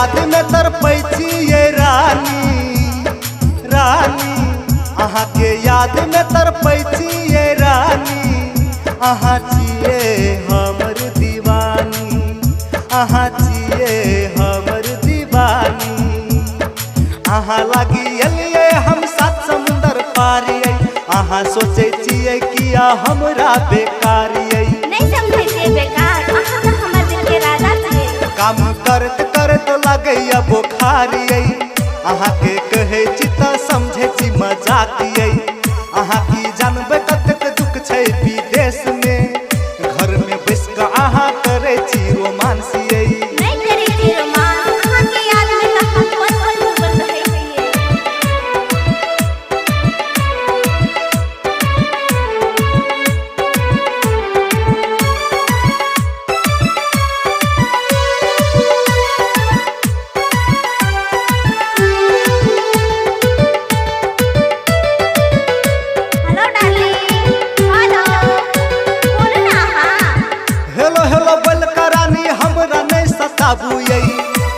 याद में तड़पै छियै रानी रानी, अहाँके याद में तड़पै छियै रानी। अहाँ छियै हमर दीवानी, अहाँ छियै हमर दीवानी। अहाँ लागी एलियै हम सात समुंदर पारियै, अहाँ सोचै छियै किया हमरा बेकारियै। नहीं समझै छियै बेकार, अहाँ तऽ हमर दिल के राजा छियै। काम करत करत लगैया बोखारियै, अहाँके कहै छी तऽ समझै छी मजाकियै। अहाँ की जानबै कतेक दुख छै विदेश में, घर में बैस कऽ अहाँ करै छी रोमांस यै। नहीं करै छी रोमांस, अहाँके याद में तऽ हम पल पल डूबल रहै छियै। हेलो डार्लिंग, हेलो, बोलू ना अहाँ। हेलो हेलो बोल कऽ रानी हमरा नहि सताबू यै,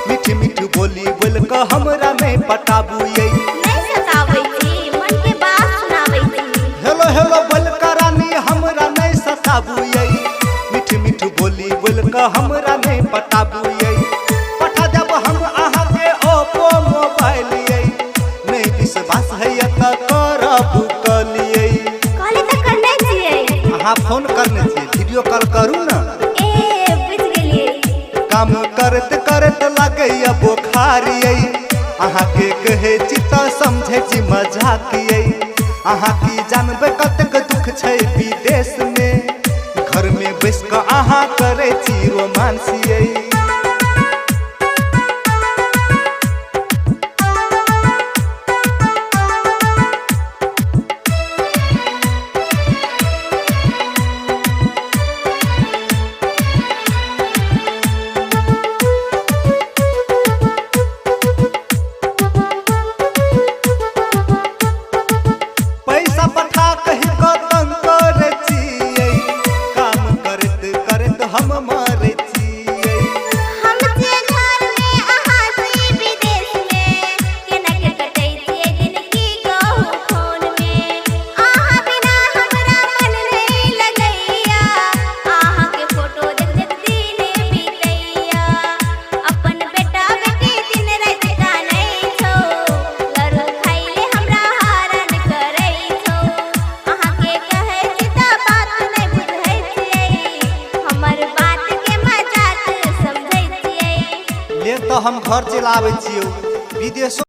मीठ मीठ बोली बोल कऽ हमरा नहि पटाबू यै। नहीं सताबै छी, मन के बात सुनाबै छी। हेलो हेलो बोल कऽ रानी हमरा नहि सताबू यै, मीठ मीठ बोली बोल कऽ हमरा नहि पटाबू यै। पठा देब हम अहाँके ओप्पो मोबाइल यै, नहि विश्वास हैया तऽ करब कलियै। कहली तऽ करने छियै। अहाँ फोन करने छियै, वीडियो कॉल करू ने। ए बुझि गेलियै। काम करत करत लगैया बोखारियै, अहाँके कहै छी तऽ समझै छी मजाकियै। अहाँ की जानबै कतेक दुख छै विदेश में, घर में बैस कऽ अहाँ करै छी रोमांस यै। पैसा पठा कहि कऽ तंग करै छियै, काम करैत करैत हम मरै छियै। हम छियै घर में, अहाँ छियै विदेश में, केना के कटै छियै दिन की कहू फोन में। अहाँ बिना हमरा मन नहीं लगैया, अहाँके फोटो देख देख दिन बीतैया। अपन बेटा बेटी दिन राति कानै छौ, लड़ खाइले हमरा हरान करै छौ। अहाँके कहै छी तऽ बात नहि बुझै छियै, हमर बात के मजाक समझै छियै। ले तऽ हम घर चलि आबै छियौ विदेशो।